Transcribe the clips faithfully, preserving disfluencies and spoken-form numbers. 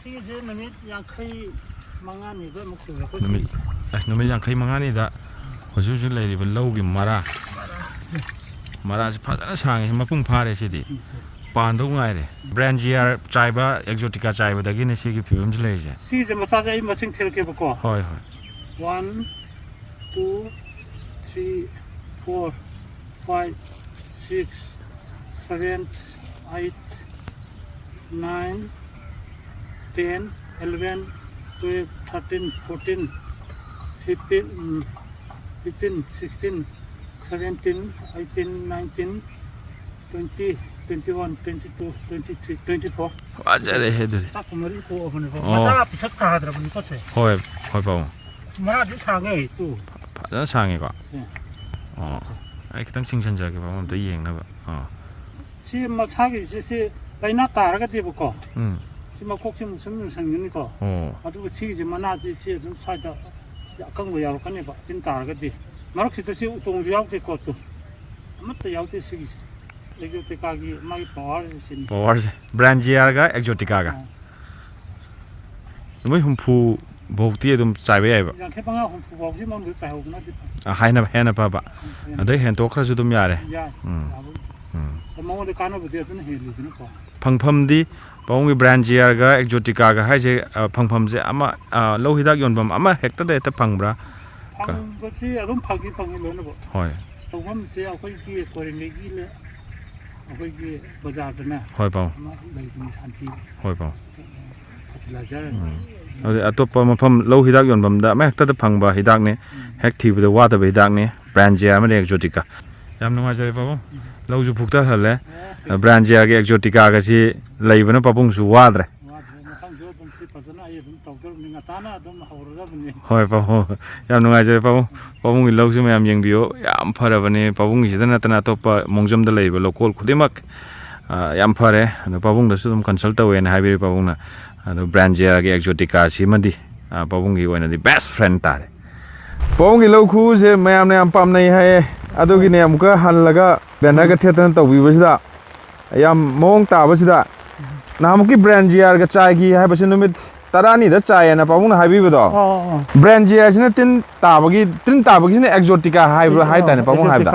ꯁꯤꯒꯤꯁꯦ ꯅꯨꯃꯤꯠ ꯌꯥꯡꯈꯩ ꯃꯉꯥꯅꯤꯗ ꯑꯃꯨꯛ ꯁꯨꯔꯦꯀꯣ꯫ ꯅꯨꯃꯤꯠ ꯑꯁ ꯅꯨꯃꯤꯠ ꯌꯥꯡꯈꯩ ꯃꯉꯥꯅꯤꯗ ꯍꯧꯖꯤꯛ ꯍꯧꯖꯤꯛ ꯂꯩꯔꯤꯕ ꯂꯧꯒꯤ ꯃꯔꯥ, ꯃꯔꯥꯁꯤ ꯐꯖꯅ ꯁꯥꯡꯉꯦ, ꯃꯄꯨꯡ ꯐꯥꯔꯦ ꯁꯤꯗꯤ꯫ ꯄꯥꯟꯗꯧ ꯉꯥꯏꯔꯦ꯫ ꯕ꯭ꯔꯥꯟꯖꯤꯌꯥꯔ ꯆꯥꯏꯕ, ꯑꯦꯛꯖꯣꯇꯤꯀꯥ ꯆꯥꯏꯕꯗꯒꯤꯅꯦ ꯁꯤꯒꯤ ꯐꯤꯕꯝꯁꯤ ꯂꯩꯔꯤꯁꯦ꯫ ꯁꯤꯒꯤꯁꯦ ꯃꯆꯥꯁꯦ ꯑꯩ ꯃꯁꯤꯡ ꯊꯤꯔꯛꯀꯦꯕꯀꯣ꯫ ꯍꯣꯏ, ꯍꯣꯏ꯫ One, two, three, four, five, six, seven, eight, nine, ten, eleven, twelve, thirteen, fourteen, fifteen, ꯎꯝ, fifteen, sixteen, seventeen, eighteen, nineteen, twenty, twenty-one, twenty-two, twenty-three, twenty-four. ꯐꯖꯔꯦꯍꯦ ꯑꯗꯨꯗꯤ꯫ ꯆꯥꯛꯀ ꯃꯔꯤ ꯄꯣꯛꯑꯕꯅꯤꯀꯣ꯫ ꯑꯣ꯫ ꯃꯆꯥ ꯄꯤꯁꯛ ꯊꯥꯗ꯭ꯔꯕꯅꯤꯀꯣ ꯁꯦ꯫ ꯍꯣꯏ, ꯍꯣꯏ ꯄꯥꯕꯨꯡ꯫ ꯃꯔꯥꯗꯤ ꯁꯥꯡꯉꯦ ꯇꯨ꯫ ꯐꯖꯅ ꯁꯥꯡꯉꯦꯀꯣ꯫ ꯁꯦ꯫ ꯑꯣ꯫ ꯑꯩ ꯈꯤꯇꯪ ꯆꯤꯡꯁꯤꯟꯖꯔꯒꯦ ꯄꯥꯕꯨꯡ, ꯑꯝꯇ ꯌꯦꯡꯅꯕ꯫ ꯑꯣ꯫ ꯁꯤ ꯃꯁꯥꯒꯤꯁꯦ ꯁꯤ ꯂꯥꯏꯅꯥ ꯇꯥꯔꯒꯗꯤꯕꯀꯣ꯫ ꯎꯝ꯫ ꯁꯤ ꯃꯀꯣꯛꯁꯤ ꯃꯨꯁꯟ ꯃꯨꯁꯟꯒꯅꯤꯀꯣ꯫ ꯑꯣ꯫ ꯑꯗꯨꯒ ꯁꯤꯒꯤꯁꯦ ꯃꯅꯥꯁꯦ ꯁꯤ ꯑꯗꯨꯝ ꯁ꯭ꯋꯥꯏꯗ ꯁꯤ ꯑꯀꯪꯕ ꯌꯥꯎꯔꯛꯀꯅꯦꯕ꯫ ꯁꯤꯅ ꯇꯥꯔꯒꯗꯤ ꯃꯔꯛꯁꯤꯗ ꯁꯤ ꯎꯇꯣꯡꯁꯨ ꯌꯥꯎꯗꯦꯀꯣ ꯇꯨ꯫ ꯑꯃꯠꯇ ꯌꯥꯎꯗꯦ ꯁꯤꯒꯤꯁꯦ꯫ ꯑꯦꯛꯖꯣꯇꯤꯀꯥꯒꯤ ꯃꯥꯒꯤ ꯄꯋꯥꯔꯁꯦ ꯁꯤꯅꯤ꯫ ꯄꯋꯥꯔꯁꯦ꯫ ꯕ꯭ꯔꯥꯟꯖꯤꯌꯥꯔꯒ ꯑꯦꯛꯖꯣꯇꯤꯀꯥꯒ꯫ ꯑꯥ꯫ ꯅꯨꯃꯤꯠ ꯍꯨꯝꯐꯨ ꯐꯥꯎꯗꯤ ꯑꯗꯨꯝ ꯆꯥꯏꯕ ꯌꯥꯏꯕ꯫ ꯌꯥꯡꯈꯩ ꯃꯉꯥ ꯍꯨꯝꯐꯨ ꯐꯥꯎꯁꯤ ꯃꯅꯨꯡꯗ ꯆꯥꯏꯍꯧꯕꯅꯗꯤ ꯐꯩ꯫ ꯑ, ꯍꯥꯏꯅ ꯍꯦꯟꯅ ꯐꯕ꯫ ꯑꯗꯩ ꯍꯦꯟꯇꯣꯛꯈ꯭ꯔꯁꯨ ꯑꯗꯨꯝ ꯌꯥꯔꯦ꯫ ꯌꯥꯏ꯫ ꯎꯝ꯫ ꯌꯥꯕꯨꯗꯤ꯫ ꯎꯝ꯫ ꯑꯗꯣ ꯃꯉꯣꯟꯗ ꯀꯥꯟꯅꯕꯗꯤ ꯑꯗꯨꯅ ꯍꯦꯜꯂꯤꯗꯅꯀꯣ꯫ ꯐꯪꯐꯝꯗꯤ ꯄꯥꯕꯨꯡꯒꯤ ꯕ꯭ꯔꯥꯟꯖꯤꯌꯥꯔꯒ ꯑꯦꯛꯖꯣꯇꯤꯀꯥꯒ ꯍꯥꯏꯁꯦ, ꯑ, ꯐꯪꯐꯝꯁꯦ ꯑꯃ, ꯑ, ꯂꯧ ꯍꯤꯗꯥꯛ ꯌꯣꯟꯐꯝ ꯑꯃ ꯍꯦꯛꯇꯗ ꯍꯦꯛꯇ ꯐꯪꯕ꯭ꯔꯥ? ꯐꯪꯕꯁꯤ ꯑꯗꯨꯝ ꯐꯪꯗꯤ ꯐꯪꯉꯤ ꯂꯣꯏꯅꯃꯛ꯫ ꯍꯣꯏ꯫ ꯇꯧꯐꯝꯁꯦ ꯑꯩꯈꯣꯏꯒꯤ ꯀꯣꯔꯦꯡꯒꯩꯒꯤ ꯂꯩ-, ꯑꯩꯈꯣꯏꯒꯤ ꯕꯖꯥꯔꯗꯅꯦ ꯍꯣꯏ ꯄꯥꯕꯨꯡ꯫ ꯑꯃ ꯂꯩꯕꯅꯤ ꯁꯥꯟꯇꯤ ꯍꯣꯏ ꯄꯥꯕꯨꯡ꯫ ꯐꯔꯇꯤꯂꯥꯏꯖꯔ꯫ ꯎꯝ꯫ ꯑꯗꯨꯗꯤ ꯑꯇꯣꯞꯄ ꯃꯐꯝ ꯂꯧ ꯍꯤꯗꯥꯛ ꯌꯣꯟꯐꯝꯗ ꯑꯃ ꯍꯦꯛꯇꯗ ꯐꯪꯕ ꯍꯤꯗꯥꯛꯅꯤ꯫ ꯍꯦꯛ ꯊꯤꯕꯗ ꯋꯥꯗꯕ ꯍꯤꯗꯥꯛꯅꯤ꯫ ꯕ꯭ꯔꯥꯟꯖꯤꯌꯥ ꯑꯃꯗꯤ ꯑꯦꯛꯖꯣꯇꯤꯀꯥ꯫ ꯌꯥꯝ ꯅꯨꯡꯉꯥꯏꯖꯔꯦ ꯄꯥꯕꯨꯡ꯫ ꯂꯧꯁꯨ ꯐꯨꯛꯇꯍꯜꯂꯦ꯫ ꯕ꯭ꯔꯥꯟꯖꯤꯌꯥꯒꯤ ꯑꯦꯛꯖꯣꯇꯤꯀꯥꯒꯁꯤ ꯂꯩꯕꯅ ꯄꯥꯕꯨꯡꯁꯨ ꯋꯥꯗ꯭ꯔꯦ꯫ ꯋꯥꯗ꯭ꯔꯦ꯫ ꯃꯊꯪꯁꯨ ꯑꯗꯨꯝ ꯁꯤ ꯐꯖꯅ ꯑꯩ ꯑꯗꯨꯝ ꯇꯧꯗꯧꯔꯕꯅꯤ꯫ ꯉꯟꯇꯥꯅ ꯑꯗꯨꯝ ꯍꯧꯔꯗꯕꯅꯤ꯫ ꯍꯣꯏ ꯄꯥꯕꯨꯡ꯫ ꯌꯥꯝ ꯅꯨꯡꯉꯥꯏꯖꯔꯦ ꯄꯥꯕꯨꯡ꯫ ꯄꯥꯕꯨꯡꯒꯤ ꯂꯧꯁꯤ ꯃꯌꯥꯝ ꯌꯦꯡꯕꯤꯌꯨ꯫ ꯌꯥꯝ ꯐꯔꯕꯅꯤ꯫ ꯄꯥꯕꯨꯡꯒꯤꯁꯤꯗ ꯅꯠꯇꯅ ꯑꯇꯣꯞꯄ ꯃꯣꯡꯖꯝꯗ ꯂꯩꯔꯤꯕ ꯂꯧꯀꯣꯜ ꯈꯨꯗꯤꯡꯃꯛ, ꯑ, ꯌꯥꯝ ꯐꯔꯦ꯫ ꯑꯗꯣ ꯄꯥꯕꯨꯡꯗꯁꯨ ꯑꯗꯨꯝ consult ꯇꯧꯋꯦꯅ ꯍꯥꯏꯕꯤꯔꯦ ꯄꯥꯕꯨꯡꯅ꯫ ꯑꯗꯣ ꯕ꯭ꯔꯥꯟꯖꯤꯌꯥꯒꯤ ꯑꯦꯛꯖꯣꯇꯤꯀꯥꯁꯤꯃꯗꯤ, ꯑ, ꯄꯥꯕꯨꯡꯒꯤ ꯑꯣꯏꯅꯗꯤ best friend ꯇꯥꯔꯦ꯫ ꯄꯥꯕꯨꯡꯒꯤ ꯂꯧ ꯈꯨꯎꯁꯦ ꯃꯌꯥꯝꯅ ꯌꯥꯝ ꯄꯥꯝꯅꯩ ꯍꯥꯏꯌꯦ꯫ ꯑꯗꯨꯒꯤꯅꯦ ꯑꯃꯨꯛꯀ ꯍꯜꯂꯒ banner ꯒ ꯊꯦꯠꯇꯅ ꯇꯧꯕꯤꯕꯁꯤꯗ ꯌꯥꯝ ꯃꯑꯣꯡ ꯇꯥꯕꯁꯤꯗ ꯅꯍꯥꯟꯃꯨꯛꯀꯤ ꯕ꯭ꯔꯥꯟꯖꯤꯌꯥꯔꯒ ꯆꯥꯏꯈꯤ ꯍꯥꯏꯕꯁꯤ ꯅꯨꯃꯤꯠ ꯇꯔꯥꯅꯤꯗ ꯆꯥꯏꯌꯦꯅ ꯄꯥꯕꯨꯡꯅ ꯍꯥꯏꯕꯤꯕꯗꯣ꯫ ꯑꯣ, ꯑꯣ, ꯑꯣ꯫ ꯕ꯭ꯔꯥꯟꯖꯤꯌꯥꯔꯁꯤꯅ ꯇꯤꯟ ꯇꯥꯕꯒꯤ, ꯇꯤꯟ ꯇꯥꯕꯒꯤꯁꯤꯅ ꯑꯦꯛꯖꯣꯇꯤꯀꯥ ꯍꯥꯏꯕ꯭ꯔꯥ, ꯍꯥꯏꯇꯥꯔꯦ ꯄꯥꯕꯨꯡ ꯍꯥꯏꯕꯗ꯫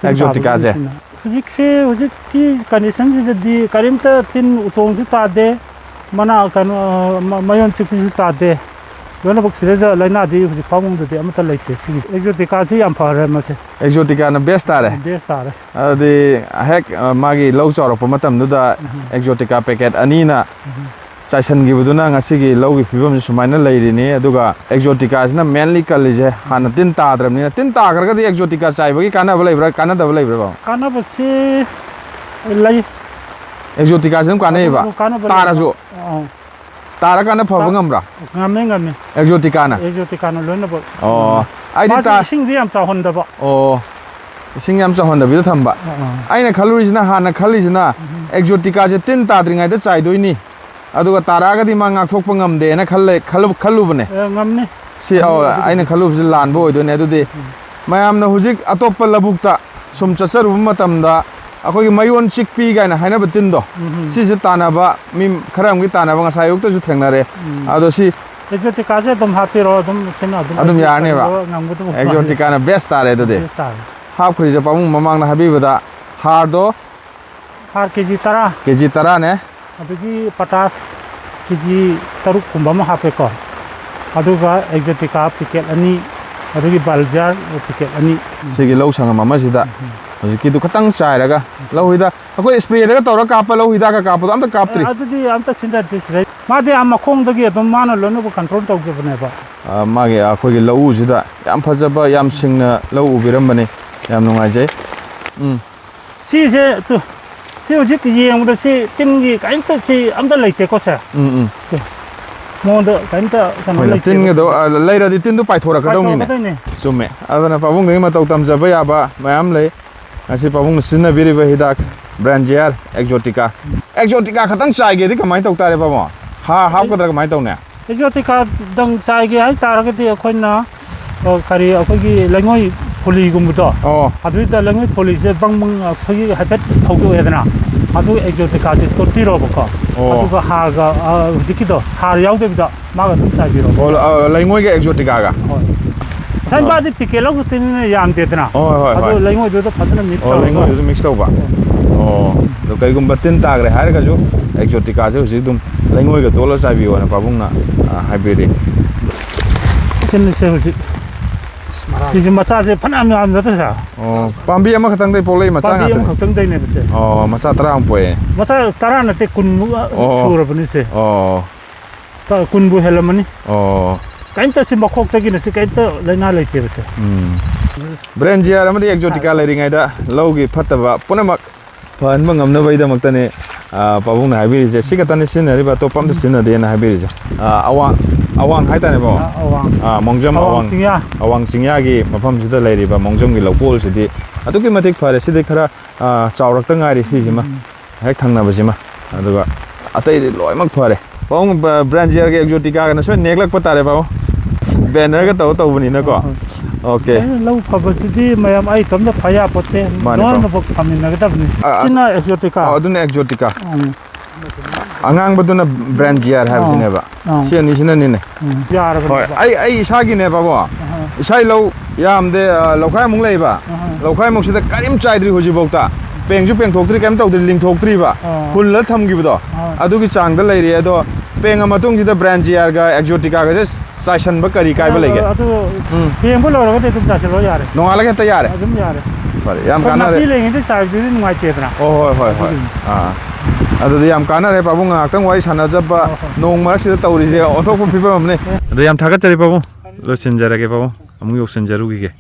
ꯑꯦꯛꯖꯣꯇꯤꯀꯥꯁꯦ ꯇꯤꯟ ꯇꯥꯕꯒꯤꯁꯤꯅ꯫ ꯍꯧꯖꯤꯛꯁꯦ, ꯍꯧꯖꯤꯛꯀꯤ ꯀꯟꯗꯤꯁꯟꯁꯤꯗꯗꯤ ꯀꯔꯤꯝꯇ ꯇꯤꯟ ꯎꯇꯣꯡꯁꯨ ꯇꯥꯗꯦ, ꯃꯅꯥ, ꯀꯩꯅꯣ, ꯑ, ꯃ-, ꯃꯌꯣꯟ ꯆꯤꯛꯄꯁꯨ ꯇꯥꯗꯦ꯫ ꯂꯣꯏꯅꯃꯛ ꯁꯤꯗꯩꯗ ꯂꯥꯏꯅꯥꯗꯤ ꯍꯧꯖꯤꯛ ꯐꯥꯎꯕꯗꯗꯤ ꯑꯃꯠꯇ ꯂꯩꯇꯦ꯫ ꯁꯤꯒꯤ ꯑꯦꯛꯖꯣꯇꯤꯀꯥꯁꯤ ꯌꯥꯝ ꯐꯔꯦ ꯃꯁꯦ꯫ ꯑꯦꯛꯖꯣꯇꯤꯀꯥꯅ ꯕꯦꯁ ꯇꯥꯔꯦ꯫ ꯕꯦꯁ ꯇꯥꯔꯦ꯫ ꯑꯗꯨꯗꯤ ꯍꯦꯛ, ꯑ, ꯃꯥꯒꯤ ꯂꯧ ꯆꯥꯎꯔꯛꯄ ꯃꯇꯝꯗꯨꯗ ꯎꯝ꯫ ꯑꯦꯛꯖꯣꯇꯤꯀꯥ ꯄꯦꯀꯦꯠ ꯑꯅꯤꯅ ꯎꯝ꯫ ꯆꯥꯏꯁꯤꯟꯈꯤꯕꯗꯨꯅ ꯉꯁꯤꯒꯤ ꯂꯧꯒꯤ ꯐꯤꯕꯝꯁꯤ ꯁꯨꯃꯥꯏꯅ ꯂꯩꯔꯤꯅꯤ꯫ ꯑꯗꯨꯒ ꯑꯦꯛꯖꯣꯇꯤꯀꯥꯁꯤꯅ ꯃꯦꯟꯂꯤ ꯀꯜꯂꯤꯁꯦ ꯍꯥꯟꯅ ꯇꯤꯟ ꯇꯥꯗ꯭ꯔꯕꯅꯤꯅ꯫ ꯇꯤꯟ ꯇꯥꯈ꯭ꯔꯒꯗꯤ ꯑꯦꯛꯖꯣꯇꯤꯀꯥ ꯆꯥꯏꯕꯒꯤ ꯀꯥꯟꯅꯕ ꯂꯩꯕ꯭ꯔꯥ, ꯀꯥꯟꯅꯗꯕ ꯂꯩꯕ꯭ꯔꯥ, ꯕꯥꯕꯨ? ꯀꯥꯟꯅꯕꯁꯤ ꯂꯩ꯫ ꯑꯦꯛꯖꯣꯇꯤꯀꯥꯁꯤ ꯑꯗꯨꯝ ꯀꯥꯟꯅꯩꯕ? ꯑꯗꯨ ꯀꯥꯟꯅꯕ ꯂꯩ꯫ ꯇꯥꯔꯁꯨ? ꯑꯥ꯫ ꯇꯥꯔꯀꯥꯟꯗ ꯐꯕ ꯇꯥ-, ꯉꯝꯕ꯭ꯔꯥ? ꯉꯝꯃꯦ, ꯉꯝꯃꯦ꯫ ꯑꯦꯛꯖꯣꯇꯤꯀꯥꯅ? ꯑꯦꯛꯖꯣꯇꯤꯀꯥꯅ ꯂꯣꯏꯅꯃꯛ꯫ ꯑꯣ, ꯉꯝꯃꯦ꯫ ꯑꯩꯗꯤ ꯃꯥꯗꯤ ꯇꯥ-, ꯏꯁꯤꯡꯗꯤ ꯌꯥꯝ ꯆꯥꯎꯍꯟꯗꯕ꯫ ꯑꯣ, ꯏꯁꯤꯡ ꯌꯥꯝ ꯆꯥꯎꯍꯟꯗꯕꯤꯗ ꯊꯝꯕ꯫ ꯑꯥ, ꯑꯥ꯫ ꯑꯩꯅ ꯈꯜꯂꯨꯔꯤꯁꯤꯅ, ꯍꯥꯟꯅ ꯈꯜꯂꯤꯁꯤꯅ, ꯎꯝ꯫ ꯑꯦꯛꯖꯣꯇꯤꯀꯥꯁꯦ ꯇꯤꯟ ꯇꯥꯗ꯭ꯔꯤꯉꯩꯗ ꯆꯥꯏꯗꯣꯏꯅꯤ, ꯑꯗꯨꯒ ꯇꯥꯔꯛꯑꯒꯗꯤ ꯃꯥ ꯉꯥꯛꯊꯣꯛꯄ ꯉꯝꯗꯦꯅ ꯈꯜꯂꯦ, ꯈꯜꯂꯨ-, ꯈꯜꯂꯨꯕꯅꯦ꯫ ꯑꯦ, ꯉꯝꯅꯤ꯫ ꯁꯤ, ꯑꯧ, ꯉꯝꯅꯤ ꯑꯗꯨꯕꯨꯗꯤ꯫ ꯑꯩꯅ ꯈꯜꯂꯨꯕꯁꯤ ꯂꯥꯟꯕ ꯑꯣꯏꯗꯣꯏꯅꯦ꯫ ꯑꯗꯨꯗꯤ ꯎꯝ꯫ ꯃꯌꯥꯝꯅ ꯍꯧꯖꯤꯛ ꯑꯇꯣꯞꯄ ꯂꯧꯕꯨꯛꯇ ꯁꯨꯝ ꯆꯠꯆꯔꯨꯕ ꯃꯇꯝꯗ ꯑꯩꯈꯣꯏꯒꯤ ꯃꯌꯣꯟ ꯆꯤꯛꯄꯤ ꯀꯥꯏꯅ ꯍꯥꯏꯅꯕ ꯇꯤꯟꯗꯣ, ꯎꯝ, ꯎꯝ꯫ ꯁꯤꯁꯦ ꯇꯥꯟꯅꯕ ꯃꯤ ꯈꯔ ꯑꯃꯒꯤ ꯇꯥꯟꯅꯕ ꯉꯁꯥꯏ ꯑꯌꯨꯛꯇꯁꯨ ꯊꯦꯡꯅꯔꯦ꯫ ꯎꯝ꯫ ꯑꯗꯣ ꯁꯤ ꯑꯦꯛꯖꯣꯇꯤꯀꯥꯁꯦ ꯑꯗꯨꯝ ꯍꯥꯞꯄꯤꯔꯣ, ꯑꯗꯨꯝ ꯁꯤꯅ ꯑꯗꯨꯝ ꯑꯗꯨꯝ ꯑꯩ ꯌꯥꯔꯅꯦꯕ? ꯀꯩꯅꯣ ꯉꯝꯒꯗꯕ ꯑꯦꯛꯖꯣꯇꯤꯀꯥꯅ ꯕꯦꯁ ꯇꯥꯔꯦ ꯑꯗꯨꯗꯤ꯫ ꯕꯦꯁ ꯇꯥꯔꯦ꯫ ꯍꯥꯞꯈ꯭ꯔꯤꯁꯦ ꯄꯥꯕꯨꯡ ꯃꯃꯥꯡꯗ ꯍꯥꯏꯕꯤꯕꯗ ꯍꯥꯔꯗꯣ ꯍꯥꯔ ꯀꯦ ꯖꯤ ꯇꯔꯥ꯫ ꯀꯦ ꯖꯤ ꯇꯔꯥꯅꯦ꯫ ꯑꯗꯒꯤ ꯄꯣꯇꯥꯁ ꯀꯦ ꯖꯤ ꯇꯔꯨꯛ ꯀꯨꯝꯕ ꯑꯃ ꯍꯥꯞꯄꯦꯀꯣ꯫ ꯑꯗꯨꯒ ꯑꯦꯛꯖꯣꯇꯤꯀꯥ ꯄꯤꯀꯦꯠ ꯑꯅꯤ, ꯑꯗꯨꯒꯤ ꯕꯥꯜꯖꯤꯌꯥꯔ ꯄꯤꯀꯦꯠ ꯑꯅꯤ꯫ ꯁꯤꯒꯤ ꯂꯧ ꯁꯪꯉꯝ ꯑꯃꯁꯤꯗ ꯎꯝ꯫ ꯍꯧꯖꯤꯛꯀꯤꯗꯨ ꯈꯇꯪ ꯆꯥꯏꯔꯒ ꯂꯧ ꯍꯤꯗꯥꯛ, ꯑꯩꯈꯣꯏ ꯏꯁꯄ꯭ꯔꯦꯗꯒ ꯇꯧꯔ ꯀꯥꯞꯄ ꯂꯧ ꯍꯤꯗꯥꯛꯀ ꯀꯥꯞꯄꯗꯣ ꯑꯝꯇ ꯀꯥꯞꯇ꯭ꯔꯤ꯫ ꯑꯦ, ꯑꯗꯨꯗꯤ ꯑꯝꯇ ꯁꯤꯟꯅꯗ꯭ꯔꯤ ꯁꯤꯗꯩ꯫ ꯃꯥꯗꯤ ꯑꯥ ꯃꯈꯣꯡꯗꯒꯤ ꯑꯗꯨꯝ ꯃꯥꯅ ꯂꯣꯏꯅꯃꯛ ꯀꯟꯇ꯭ꯔꯣꯜ ꯇꯧꯖꯕꯅꯦꯕ꯫ ꯑ, ꯃꯥꯒꯤ, ꯑꯩꯈꯣꯏꯒꯤ ꯂꯧꯎꯁꯤꯗ ꯌꯥꯝ ꯐꯖꯕ, ꯌꯥꯝ ꯁꯤꯡꯅ ꯂꯧ ꯎꯕꯤꯔꯝꯕꯅꯤ꯫ ꯌꯥꯝ ꯅꯨꯡꯉꯥꯏꯖꯩ꯫ ꯎꯝ꯫ ꯁꯤꯁꯦ ꯇꯨ, ꯁꯤ ꯍꯧꯖꯤꯛ ꯌꯦꯡꯕꯗ ꯁꯤ ꯇꯤꯟꯒꯤ ꯀꯔꯤꯝꯇ ꯁꯤ ꯑꯝꯇ ꯂꯩꯇꯦꯀꯣ ꯁꯦ? ꯎꯝ, ꯎꯝ꯫ ꯇꯨ, ꯃꯉꯣꯟꯗ ꯀꯔꯤꯝꯇ ꯀꯩꯅꯣ ꯍꯣꯏꯅꯦ, ꯂꯩꯇꯦꯕ ꯇꯤꯟꯒꯗꯣ, ꯁꯤꯗꯤ꯫ ꯑ, ꯂꯩꯔꯗꯤ ꯇꯤꯟꯗꯨ ꯄꯥꯏꯊꯣꯔꯛꯀꯗꯧꯅꯤꯅꯦ꯫ ꯄꯥꯏꯊꯣꯔꯛꯀꯗꯣꯏꯅꯦ꯫ ꯆꯨꯝꯃꯦ꯫ ꯑꯗꯨꯅ ꯄꯥꯕꯨꯡꯗꯒꯤ ꯃꯇꯧ ꯇꯝꯖꯕ ꯌꯥꯕ ꯃꯌꯥꯝ ꯂꯩ꯫ ꯉꯁꯤ ꯄꯥꯕꯨꯡꯅ ꯁꯤꯖꯤꯟꯅꯕꯤꯔꯤꯕ ꯍꯤꯗꯥꯛ ꯕ꯭ꯔꯥꯟꯖꯤꯌꯥꯔ ꯑꯦꯛꯖꯣꯇꯤꯀꯥ꯫ ꯑꯦꯛꯖꯣꯇꯤꯀꯥ ꯈꯛꯇꯪ ꯆꯥꯏꯒꯦꯗꯤ ꯀꯃꯥꯏꯅ ꯇꯧ ꯇꯥꯔꯦ ꯄꯥꯕꯨꯡ? ꯍꯥꯔ ꯍꯥꯞꯀꯗ꯭ꯔꯥ ꯀꯃꯥꯏꯅ ꯇꯧꯅꯤ? ꯑꯦꯛꯖꯣꯇꯤꯀꯥꯗꯪ ꯆꯥꯏꯒꯦ ꯍꯥꯏꯇꯥꯔꯒꯗꯤ ꯑꯩꯈꯣꯏꯅ, ꯑ, ꯀꯔꯤ, ꯑꯩꯈꯣꯏꯒꯤ ꯂꯩꯉꯣꯏ ꯐꯨꯂꯤꯒꯨꯝꯕꯗꯣ, ꯑꯣ꯫ ꯑꯗꯨꯏꯗ ꯂꯩꯉꯣꯏ ꯐꯨꯂꯤꯁꯦ ꯕꯪ ꯕꯪ ꯑꯩꯈꯣꯏꯒꯤ ꯍꯥꯏꯐꯦꯠ ꯐꯧꯗꯣꯛꯑꯦꯗꯅ, ꯑꯗꯨ ꯑꯦꯛꯖꯣꯇꯤꯀꯥꯁꯦ ꯇꯣꯠꯄꯤꯔꯣꯕꯀꯣ꯫ ꯑꯣ꯫ ꯑꯗꯨꯒ ꯍꯥꯔꯒ, ꯑ, ꯍꯧꯖꯤꯛꯀꯤꯗꯣ ꯍꯥꯔ ꯌꯥꯎꯗꯕꯤꯗ ꯃꯥꯒ ꯑꯗꯨꯝ ꯆꯥꯏꯕꯤꯔꯣ꯫ ꯑꯣ, ꯑ, ꯂꯩꯉꯣꯏꯒ ꯑꯦꯛꯖꯣꯇꯤꯀꯥꯒ? ꯍꯣꯏ꯫ ꯉꯁꯥꯏ ꯑꯣ꯫ ꯃꯥꯗꯤ ꯄꯤꯀꯦꯠ ꯂꯧꯈꯠꯇꯅꯤꯅ ꯌꯥꯝꯗꯦꯗꯅ꯫ ꯍꯣꯏ, ꯍꯣꯏ, ꯑꯗꯣ ꯍꯣꯏ꯫ ꯂꯩꯉꯣꯏꯗꯨꯗ ꯐꯖꯅ ꯃꯤꯛꯁ ꯑꯣ, ꯇꯧꯔꯒ꯫ ꯂꯩꯉꯣꯏꯗꯨꯗ ꯃꯤꯛꯁ ꯇꯧꯕ꯫ ꯍꯣꯏ꯫ ꯑꯣ꯫ ꯑꯗꯣ ꯀꯩꯒꯨꯝꯕ ꯇꯤꯟ ꯇꯥꯈ꯭ꯔꯦ ꯍꯥꯏꯔꯒꯁꯨ ꯑꯦꯛꯖꯣꯇꯤꯀꯥꯁꯦ ꯍꯧꯖꯤꯛ ꯑꯗꯨꯝ ꯂꯩꯉꯣꯏꯒ ꯇꯣꯠꯂ ꯆꯥꯏꯕꯤꯌꯣꯅ ꯄꯥꯕꯨꯡꯅ, ꯑ, ꯍꯥꯏꯕꯤꯔꯤ꯫ ꯁꯤꯅꯤꯁꯦ ꯍꯧꯖꯤꯛ꯫ ꯁꯤꯁꯦ ꯃꯆꯥꯁꯦ ꯐꯅꯌꯥꯝ ꯌꯥꯝꯗ꯭ꯔꯥ ꯁꯥꯔ? ꯑꯣ, ꯄꯥꯝꯕꯤ ꯑꯃꯈꯛꯇꯪꯗꯩ ꯄꯣꯛꯂꯛꯏ ꯃꯆꯥ ꯄꯥꯝꯕꯤ ꯉꯥꯛꯇꯅꯤ꯫ ꯑꯃꯈꯛꯇꯪꯗꯩꯅꯦꯕ ꯁꯦ꯫ ꯑꯣ, ꯃꯆꯥ ꯇꯔꯥꯃꯨꯛ ꯄꯣꯛꯑꯦ꯫ ꯃꯆꯥ ꯇꯔꯥ ꯅꯠꯇꯦ, ꯀꯨꯟꯃꯨꯛ ꯑꯣ꯫ ꯁꯨꯔꯕꯅꯤ ꯁꯦ꯫ ꯑꯣ꯫ ꯀ-, ꯀꯨꯟꯕꯨ ꯍꯦꯜꯂꯝꯃꯅꯤ꯫ ꯑꯣ꯫ ꯀꯔꯤꯝꯇ ꯁꯤ ꯃꯈꯣꯛꯇꯒꯤꯅ ꯁꯤ ꯀꯔꯤꯝꯇ ꯂꯥꯏꯅꯥ ꯂꯩꯇꯦꯕ ꯁꯦ꯫ ꯎꯝ꯫ ꯕ꯭ꯔꯦꯟꯖꯤꯌꯥꯔ ꯑꯃꯗꯤ ꯑꯦꯛꯖꯣꯇꯤꯀꯥ ꯂꯩꯔꯤꯉꯩꯗ ꯂꯧꯒꯤ ꯐꯠꯇꯕ ꯄꯨꯝꯅꯃꯛ ꯐꯍꯟꯕ ꯉꯝꯅꯕꯒꯤꯗꯃꯛꯇꯅꯦ, ꯑ, ꯄꯥꯕꯨꯡꯅ ꯍꯥꯏꯕꯤꯔꯤꯁꯦ꯫ ꯁꯤ ꯈꯛꯇꯅꯤ ꯁꯤꯖꯤꯟꯅꯔꯤꯕ, ꯑꯇꯣꯞꯄ ꯑꯝꯇ ꯁꯤꯖꯤꯟꯅꯗꯦꯅ ꯍꯥꯏꯕꯤꯔꯤꯁꯦ꯫ ꯑ, ꯑꯋꯥꯡ, ꯑꯋꯥꯡ ꯍꯥꯏꯇꯥꯔꯦꯀꯣ꯫ ꯑ, ꯑꯋꯥꯡ꯫ ꯑ, ꯃꯣꯡꯖꯝ ꯑꯋꯥꯡ ꯑꯋꯥꯡ, ꯆꯤꯡꯌꯥ꯫ ꯑꯋꯥꯡ ꯆꯤꯡꯌꯥꯒꯤ ꯃꯐꯝꯁꯤꯗ ꯂꯩꯔꯤꯕ ꯃꯣꯡꯖꯝꯒꯤ ꯂꯧꯀꯣꯜꯁꯤꯗꯤ ꯑꯗꯨꯛꯀꯤ ꯃꯇꯤꯛ ꯐꯔꯦ꯫ ꯁꯤꯗꯤ ꯈꯔ, ꯑ, ꯆꯥꯎꯔꯛꯇ ꯉꯥꯏꯔꯤ ꯁꯤꯁꯤꯃ꯫ ꯎꯝ꯫ ꯍꯦꯛ ꯊꯪꯅꯕꯁꯤꯃ꯫ ꯑꯗꯨꯒ ꯑꯇꯩꯗꯤ ꯂꯣꯏꯅꯃꯛ ꯐꯔꯦ꯫ ꯄꯥꯕꯨꯡ, ꯕ-, ꯕ꯭ꯔꯥꯟꯖꯤꯌꯔꯒ ꯑꯦꯛꯖꯣꯇꯤꯀꯥꯒꯅ ꯁꯣꯏ ꯅꯦꯛꯂꯛꯄ ꯇꯥꯔꯦ, ꯄꯥꯕꯨꯡ꯫ ꯕꯦꯅꯔꯒ ꯇꯧꯔ ꯇꯧꯕꯅꯤꯅꯀꯣ꯫ ꯍꯣꯏ, ꯍꯣꯏ꯫ ꯑꯣꯀꯦ꯫ ꯑꯦ, ꯂꯧ ꯐꯕꯁꯤꯗꯤ ꯃꯌꯥꯝ ꯑꯩ ꯏꯇꯣꯝꯇ ꯐ ꯌꯥꯄꯣꯠꯇꯦ꯫ ꯃꯥꯅꯦ, ꯄꯥꯕꯨꯡ꯫ ꯂꯣꯏꯅꯃꯛ ꯐꯃꯤꯟꯅꯒꯗꯕꯅꯤ꯫ ꯑ, ꯑꯁ-, ꯁꯤꯅ ꯑꯦꯛꯖꯣꯇꯤꯀꯥ꯫ ꯑꯣ, ꯑꯗꯨꯅ ꯑꯦꯛꯖꯣꯇꯤꯀꯥ꯫ ꯎꯝ꯫ ꯑꯉꯥꯡꯕꯗꯨꯅ ꯕ꯭ꯔꯥꯟꯖꯤꯌꯥꯔ ꯑꯥ, ꯍꯥꯏꯕꯁꯤꯅꯦꯕ꯫ ꯑꯥ꯫ ꯁꯤ ꯑꯅꯤꯁꯤꯅꯅꯤꯅꯦ꯫ ꯎꯝ, ꯌꯥꯔꯕꯅꯦꯕ꯫ ꯍꯣꯏ, ꯑꯩ, ꯑꯩ ꯏꯁꯥꯒꯤꯅꯦꯕꯀꯣ꯫ ꯑꯍꯥ꯫ ꯏꯁꯥꯒꯤ ꯂꯧ ꯌꯥꯝꯗꯦ, ꯑ, ꯂꯧꯈꯥꯏꯃꯨꯛ ꯂꯩꯕ꯫ ꯑꯍꯥ꯫ ꯂꯧꯈꯥꯏꯃꯨꯛꯁꯤꯗ ꯀꯔꯤꯝ ꯆꯥꯏꯗ꯭ꯔꯤ ꯍꯧꯖꯤꯛꯐꯥꯎꯗ꯫ ꯄꯦꯡꯁꯨ ꯄꯦꯡꯊꯣꯛꯇ꯭ꯔꯤ, ꯀꯔꯤꯝ ꯇꯧꯗ꯭ꯔꯤ, ꯂꯤꯡꯊꯣꯛꯇ꯭ꯔꯤꯕ꯫ ꯑꯥ꯫ ꯍꯨꯜꯂ ꯊꯝꯈꯤꯕꯗꯣ, ꯑꯥ꯫ ꯑꯗꯨꯒꯤ ꯆꯥꯡꯗ ꯂꯩꯔꯤ꯫ ꯑꯗꯣ ꯄꯦꯡꯉ ꯃꯇꯨꯡꯁꯤꯗ ꯕ꯭ꯔꯥꯟꯖꯤꯌꯥꯔꯒ ꯑꯦꯛꯖꯣꯇꯤꯀꯥꯒꯁꯦ ꯆꯥꯏꯁꯟꯕ ꯀꯔꯤ ꯀꯥꯏꯕ ꯂꯩꯒꯦ? ꯑꯗꯨ ꯎꯝ꯫ ꯄꯦꯡꯕ ꯂꯣꯏꯔꯒꯗꯤ ꯑꯗꯨꯝ ꯆꯥꯏꯁꯜꯂꯣ ꯌꯥꯔꯦ꯫ ꯅꯣꯡꯉꯥꯜꯂꯒ ꯍꯦꯛꯇ ꯌꯥꯔꯦ? ꯑꯗꯨꯝ ꯌꯥꯔꯦ꯫ ꯐꯔꯦ, ꯌꯥꯝ ꯑꯩꯈꯣꯏ ꯀꯥꯟꯅꯔꯦ꯫ ꯅꯥꯄꯤ ꯂꯩꯉꯩꯗ ꯆꯥꯏꯕꯗꯨꯗꯤ ꯅꯨꯡꯉꯥꯏꯇꯦꯗꯅ꯫ ꯑꯣ, ꯍꯣꯏ, ꯍꯣꯏ, ꯍꯣꯏ꯫ ꯑꯗꯨꯒꯤꯅꯤ꯫ ꯑꯥ꯫ ꯑꯗꯨꯗꯤ ꯌꯥꯝ ꯀꯥꯟꯅꯔꯦ, ꯄꯥꯕꯨꯡ ꯉꯥꯏꯍꯥꯛꯇꯪ ꯋꯥꯔꯤ ꯁꯥꯟꯅꯖꯕ, ꯍꯣꯏ, ꯍꯣꯏ꯫ ꯅꯣꯡ ꯃꯔꯛꯁꯤꯗ ꯇꯧꯔꯤꯁꯦ ꯑꯣꯟꯊꯣꯛꯄ ꯐꯤꯕꯝ ꯑꯃꯅꯤ꯫ ꯑꯦ꯫ ꯑꯗꯣ ꯌꯥꯝ ꯊꯥꯒꯠꯆꯔꯤ ꯄꯥꯕꯨꯡ, ꯂꯣꯏꯁꯤꯟꯖꯔꯒꯦ ꯄꯥꯕꯨꯡ, ꯑꯃꯨꯛ ꯌꯧꯁꯤꯟꯖꯔꯨꯈꯤꯒꯦ꯫